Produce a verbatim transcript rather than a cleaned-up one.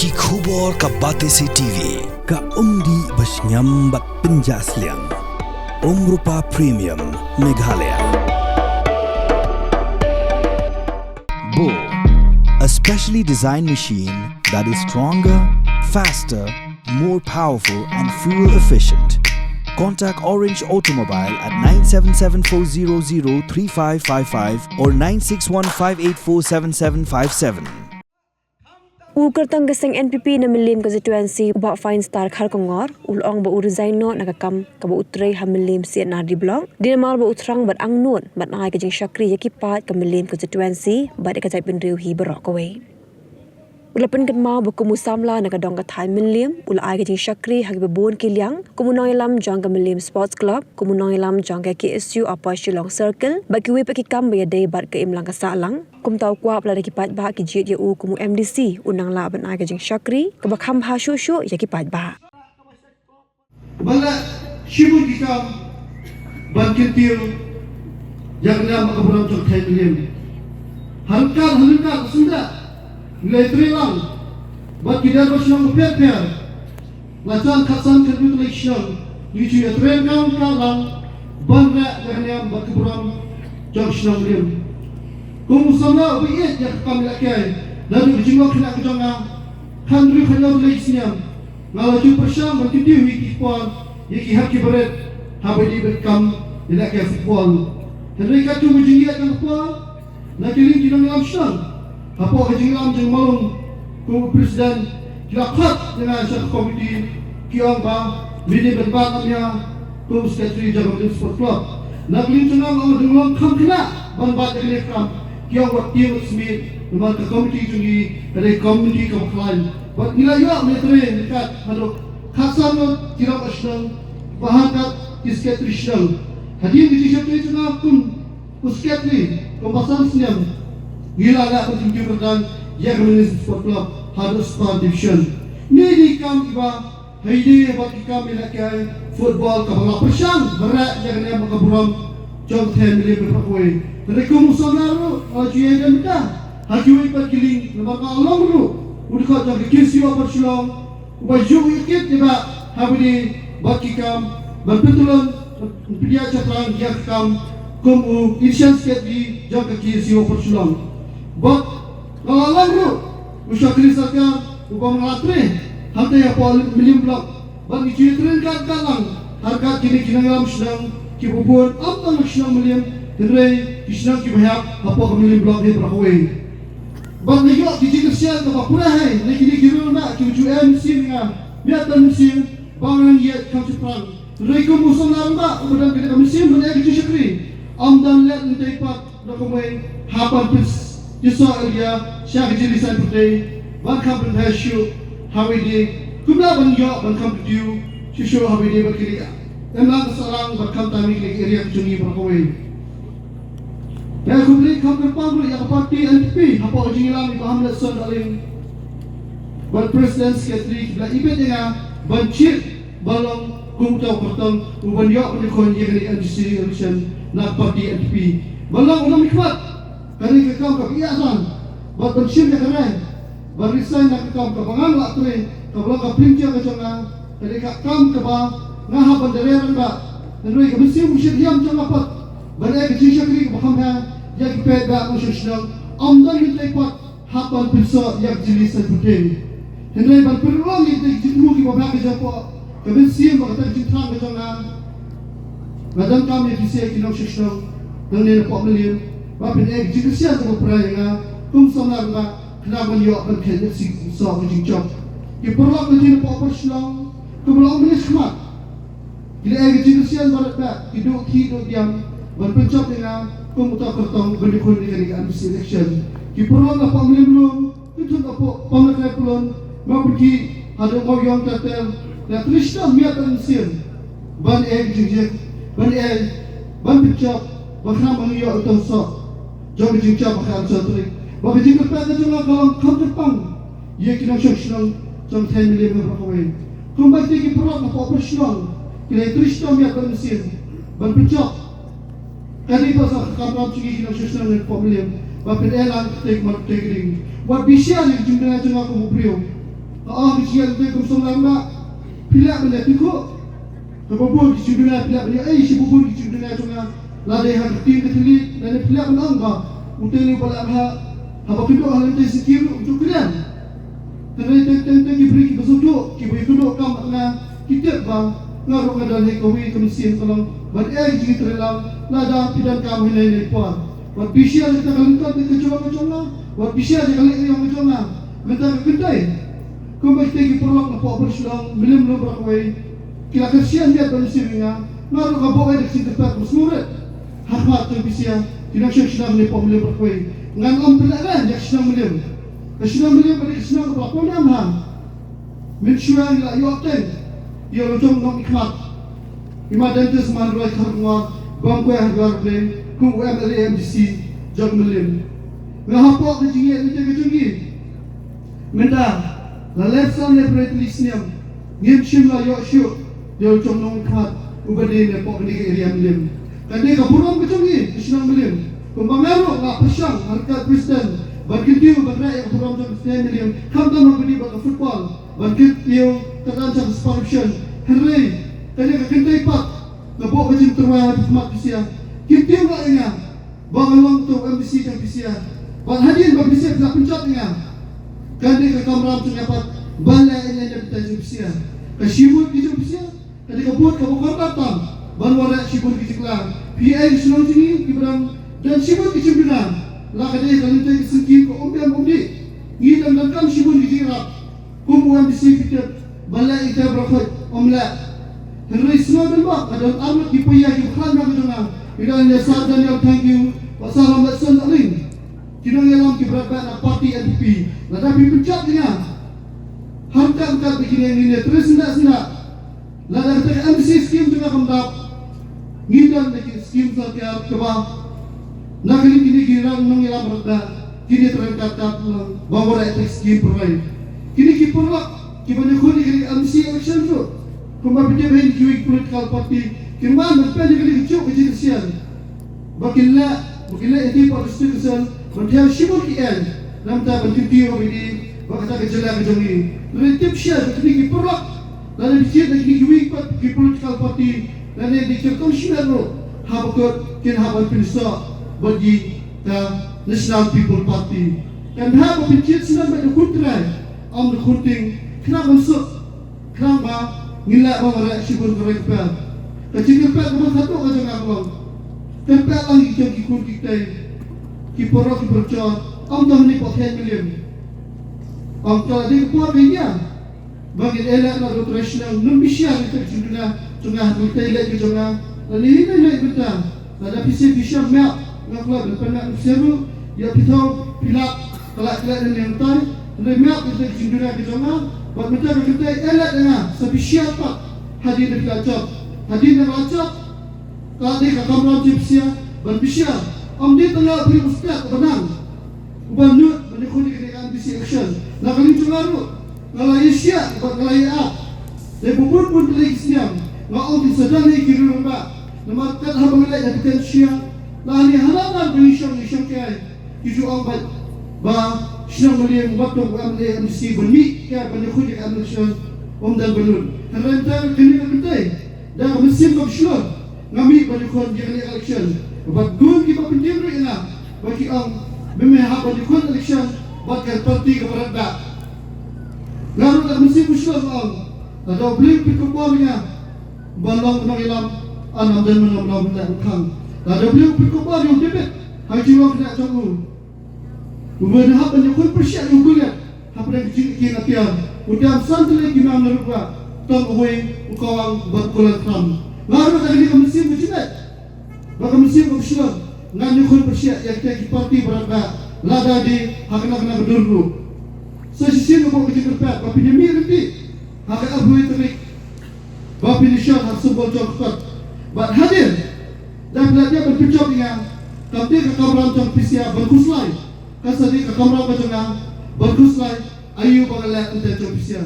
Ki khubor ka Batesi T V, ka umdih ba shngiam bad pynjah sliang. Umrupa Premium, Meghalaya. Bo, a specially designed machine that is stronger, faster, more powerful and fuel efficient. Contact Orange Automobile at nine seven seven four zero zero three five five five or nine six one five eight four seven seven five seven. U kyrtong ka seng N P P na Mylliem constituency, Bah Fine Star Kharkongor, u la ong ba u resign noh na ka kam kaba u trei ha Mylliem C and R D block, dei namar ba u thrang ban angnud ban ai ka jingshakri ïa ki paid ka Mylliem constituency bad ïa ka jaitbynriew hi baroh kawei. U la pynkynmaw ba kum u samla na ka dong ka thaiñ Mylliem, u la ai ka jingshakri ha kiba bun ki liang, kum u nongïalam jong ka Mylliem Sports Club, kum u nongïalam jong ka K S U Upper Shillong Circle, bad kiwei pat ki kam ba ïadei bad ka imlang ka sahlang. Kumta u kwah ba lada ki paidbah ki jied ïa u kum u M D C, un nang lah ban ai ka jingshakri kaba kham bha shuh shuh ïa ki paidbah. Ba la shim ki kam ban kyntiew ïa ka niam ka burom jong ka thaiñ Mylliem. Ha ryngkat ha ryngkat ka syndah ngi la ïatrei lang bad ki dorbar shnong bapher bapher. La jan khatsan khathynriew tylli ki shnong ngi ju ïatrei ryngkat ryngkat lang ban rah ïa ka niam bad ka burom jong ka shnong Mylliem. Kum u samla uba ïeit ïa ka kam ïalehkai, naduh ka jinglong khynnah ka jong nga, khathynriew khathynñiew tylli ki snem nga la ju pyrshang ban kyntiew ïa ki por, ïa ki hep ki barit haba ïadei bad ka kam ïalehkai football. Hynrei katkum ka jingïeit jong ka por, na ki liang ki nongïalam shnong, hapoh ka jingïalam jong u Malung kum u president, ki la khot ïa nga sha ka komiti, ki ong ba me dei ban bat ïa nga kum u secretary jong ka Mylliem Sport Club. Na ka liang jong nga nga ong dang long kham khynnah ban bat ïa kane ka kam. Ki ong wat tieng wat smiej, namar ka komiti jong ngi ka dei komiti kaba khlaiñ. Bad ngi la ïoh ban ïatrei ryngkat haduh khatsan ngut ki rangbah shnong bad ha ryngkat ki secretary shnong. Hadien ka jingshakri jong nga kum u secretary kumba san snem, ngi la lah ban kyntiew kyrdan ïa ka Mylliem Sport Club haduh Super Division. Ngi dei kam kiba ha ïadei bad ki kam ïalehkai football kaba la pyrshang ban rah ïa ka niam bad ka burom jong ka thaiñ Mylliem baroh kawei. Hynrei kum u samla ruh nga la ju ïai don bynta ha kiwei pat ki liang namar ba nga long ruh u dkhot jong ka K S U Upper Shillong, uba ju ïa kit ïa ba haba ïadei bad ki kam ban pyntylun, ban pynïaid shaphrang ïa ka kam kum u inshan secretary jong ka K S U Upper Shillong. Bad nga la long ruh u shakri sorkar uba nga la trei hangtei hapoh Mylliem Block. Bad ngi ju ïatrei ryngkat ryngkat lang ha ryngkat kine ki nongïalam shnong kiba bun, ym tang na ka shnong Mylliem hynrei ki shnong kiba hap hapoh ka Mylliem Block hi baroh kawei. Bad nga ïoh ki jingkyrshan kaba pura hi na kine ki rangbah kiba ju ai mynsiem ïa nga, miat bad mynsiem ba ngan ïaid kham shaphrang. Hynrei kum u samla rangbah uba don kane ka mynsiem ban ai ka jingshakri, ym don lehnohei pat na kumwei hap ban pynsoh ïa lade sha ka jingresign pyrthei ban kham pynphai shuh haba ïadei kumno ban ïoh ban kham kyntiew shuh shuh haba ïadei bad kine ka imlang ka sahlang bad khamtam ïa kine ki area ka jong ngi baroh kawei. Nga khublei kham kyrpang ruh ïa ka party N P P hapoh ka jingïalam i Bah Hamletson Dohling bad president secretary kiba la ibit ïa nga ban jied ban long kum uta u kyrtong uban ïoh ban ïakhun ïa kane ka M D C election na ka party N P P. Ban long u nongmihkhmat, kane ka kam kaba ïa san bad ban shim ïa ka rai ban resign na ka kam kaba nga la trei, kaba long ka pynjah ka jong nga. Kane ka kam kaba nga hap ban da rem bad hynrei ka mynsiem u shynriam jong nga pat ban ai ka jingshakri kaba kham bha ïa ki paidbah nongshong shnong, ym don lehnohei pat hap ban pynsoh ïa ka jingresign pyrthei. Hynrei ban pynlong ïa ka jingthmu kiba bha ka jong phi, ka mynsiem bad ka jingthrang ka jong nga, nga donkam ïa phi ki nongshong shnong nangne napoh Mylliem ba phin ai ka jingkyrshan kaba pura ïa nga kum samla rangbah khnang ban ïoh ban khet ïa ka jingsoh ka jingjop. Ki paralok na ki napoh Upper Shillong, kumba la ong mynne shakhmat, ki la ai ka jingkyrshan baroh bad ki duh ki duh diam ban pynjop ïa nga kum uta u kyrtong ban ïakhun ïa kane ka M D C election. Ki paralok napoh Mylliem Lum, ki thut napoh Pamlekhrai Pyllun, Mawpynkhih haduh Mawiong Tatel, la trei shitom miat bad mynsiem ban ai ka jingjop, ban ai, ban pynjop ba khnang ban ïoh uta u soh jong ka jingjop ha ka arphew saw tarik. Bad ka jingkyrpad ka jong nga ka long kham kyrpang ïa ki nongshong shnong jong ka thaiñ Mylliem baroh kawei. Kumba ïa ki paralok napoh Upper Shillong ki la trei shitom miat bad mynsiem ban pynjop. Ka dei pat sa ka kamram jong ngi ki nongshong shnong napoh Mylliem ba phin ai lang kti man kti kring. Wat bishar ïa ka jingduna jong nga kum u briew. Ka ong ki jingeh te kum song lang ba phi lah ban ïa tikhu. Kaba bun ki jingduna phi lah ban ïa ei shi bun ki jingduna jong nga. Lada ha ka ktien ka thylliej lada phi lah ban ong ba u te ni ba lah ha haba kynduh ha lynti siki ruh u ju kren. Hynrei teng teng teng ki briew kiba sngewthuh kiba ïakynduh kam nga ki tip ba nga ruh nga don ha kawei ka mynsiem ka long ban ei ki jingïatreilang lada phi don kam ha nei nei por. Wat phi share ïa ka lyngkot ka jong ka jong nga. Wat phi share ïa ka lynti ka jong nga. Mynta ka kynthei kumba kita ki paralok na pok bar shlong milim lum bra kawei. Ki la kyrshan ïa ban siew ïa nga. Nga ruh ka bok ai da ka jingkyrpad ba sngewrit. Ha khmat jong phi sha ki nongshong shnong ne pok milim bra kawei. Ngan ym pynlehrain ïa ka shnong milim. Ka shnong milim ka dei ka shnong kaba la pynlong ha. Mynshuwa ngi la ïoh teng ïa u jong nongmihkhmat i ma Dentist Manroi Kharngor bam kwai ha dwar Blei kum u M L A M D C jong Mylliem. Nga hapoh ka jingïeit ka jong ngi. Mynta la leh san leh pret li sniam ngim shim la ïoh shuh ïa u jong nongmihkhmat u ba dei na poh kane ka area Mylliem. Kane ka burom ka jong ngi ka shnong Mylliem. Kumba nga ruh nga pyrshang ha ka president ban kyntiew ban rah ïa ka burom jong ka shnong Mylliem. Khamtam ha kane ba ka football ban kyntiew ka dang jong ka supervision. Hynrei kane ka kynthei pat nga buh ka jingtyrwa ha khmat phi sha. Kyntiew ruh ïa nga ba nga long to M D C jong phi sha. Bad hadien ba phi sha phi la pynjot ïa nga. Kane ka kamram jong nga pat ban leh ïa nga jong phi sha. Ka shibun ki jong phi sha. Ka dei ka bud kaba kordor tam ban wanrah shibun ki jingkylla. Phi ai shnong jong ngi kiba dang don shibun ki jingduna. La ka dei ka lynti ka syngkien ka um biang um dih. Ngi dang donkam shibun ki jingïarap. Kum u M D C phi tip ba leh ïa ka baroh khoit ym leh. Hynrei sngewdon ba ka don arngut ki paia kiba khlaiñ ba ka jong nga. Ngi dang ïa Sir Daniel Thangkhiew bad Sir Hamletson Dohling. Ki nongïalam kiba radbah na party N P P. Lada phi pynjot ïa nga ha ryngkat ryngkat ba kine ngin ïa trei syndah syndah. Lada kata ka M D C scheme jong nga kam dap, ngi don na ki scheme sorkar kaba na ka liang kine ki rank nongïalam radbah, kine ki rank kat kat lang ba wanrah ïa ka scheme provide. Kine ki paralok kiba ïakhun ïa kane ka M D C election ruh, kumba phi tip hi, kiwei ki political party kin wan ban pynïaid ïa kane ka juk ka jingkyrshan. Ba kin leh, ba kin leh ïa ki participation ban thiah shibun ki aiñ. Namar ban kyntiew ïa kane ba kata ka jylla ka jong ngi. Hynrei tip shisha ba kine ki paralok lane phi jied na kine kiwei pat ki political party lane ki kyrtong shisha ruh, haba kut kin hap ban pynsoh bad ïa ka National People Party. Kan hap ban pynjied shisha bad da khun trai, ym da khun tieng, khnang ban suk. Khnang ba ngin lah ban wanrah shibun ka roi ka par. Ka jingkyrpad kaba khadduh ka jong nga ka long, kyrpad lang ïa ki jong ki khun ki ktei, ki paralok ki parajor, ym tang hangne poh khlieh Mylliem. Ym, ka la dei ka por ka ïa ba ngin ïaleh na u trai shnong, nym bishar ïa ka jingduna jong nga, ha ka lynti leit ka jong nga. Lane hi ne leit mynta. Lada phi sngewsih phi shem map, nga kloi ban pynmap ïa phi ruh, ïa phi thaw phi lap, ka la klet ne nangtai, hynrei map ïa ka jingduna ka jong nga, bad mynta ka kynthei ïaleh ïa nga sa phi shem pat, hadien ba phi la jop, hadien ba la jop, ka dei ka kamram jong phi sha ban phi shem, ym dei tang ïa phi u step uba nang. Uba nud ban ïakhun ïa kane ka M D C election. Na ka liang jong nga ruh nga la ïa shah bad nga la ïa ap. Dei ba bun bun tylli ki snem nga ong kin sa don hi ki riew rangbah. Namar kat haba nga leit ha Potential, lane ha la dang ba ngi shong ngi shong kiai, ki ju ong bad ba shnong Mylliem wat tong u M L A M D C ban mih kiai ban ïakhun ïa ka election, um don ba nud. Hynrei mynta kane ka kynthei da ka mynsiem kaba shlur nga mih ban ïakhun ïa kane ka election. Bad kum kiba pyntieng ruh ïa nga ba ki ong, me me hap ban ïakhun election bad ka party kaba radbah. Nga ruh da ka mynsiem kaba shlur nga ong, lada U Blei u pynkup bor ïa nga ban long u nongïalam, ym don man ym long ban leh ban khang. Lada U Blei u pynkup bor ïa u David ha ka jinglong khynnah jong u, uba hap ban ïakhun pyrshah ïa u Goliath hapdeng ka jingïakhun atiar. U dang san tylli ki nam na ruh ba tang uwei u kawang bad u kular khram. Nga ruh da kane ka mynsiem ka jingngeit bad ka mynsiem kaba shlur ngan ïakhun pyrshah ïa kita ki party ba radbah, lada dei ha kane kane ka dur ruh. Sa shisien nga buh ka jingkyrpad ba phin ïa mih ryntih ha ka arphew tarik ba phin ïa shon ha ka symbol jong ka kot. Bad hadien da phi la dep ban pynjop ïa nga, kam dei ka kamram jong phi sha ban khuslai, kan sa dei ka kamram ka jong nga ban khuslai aïu ba nga leh hangta jong phi sha.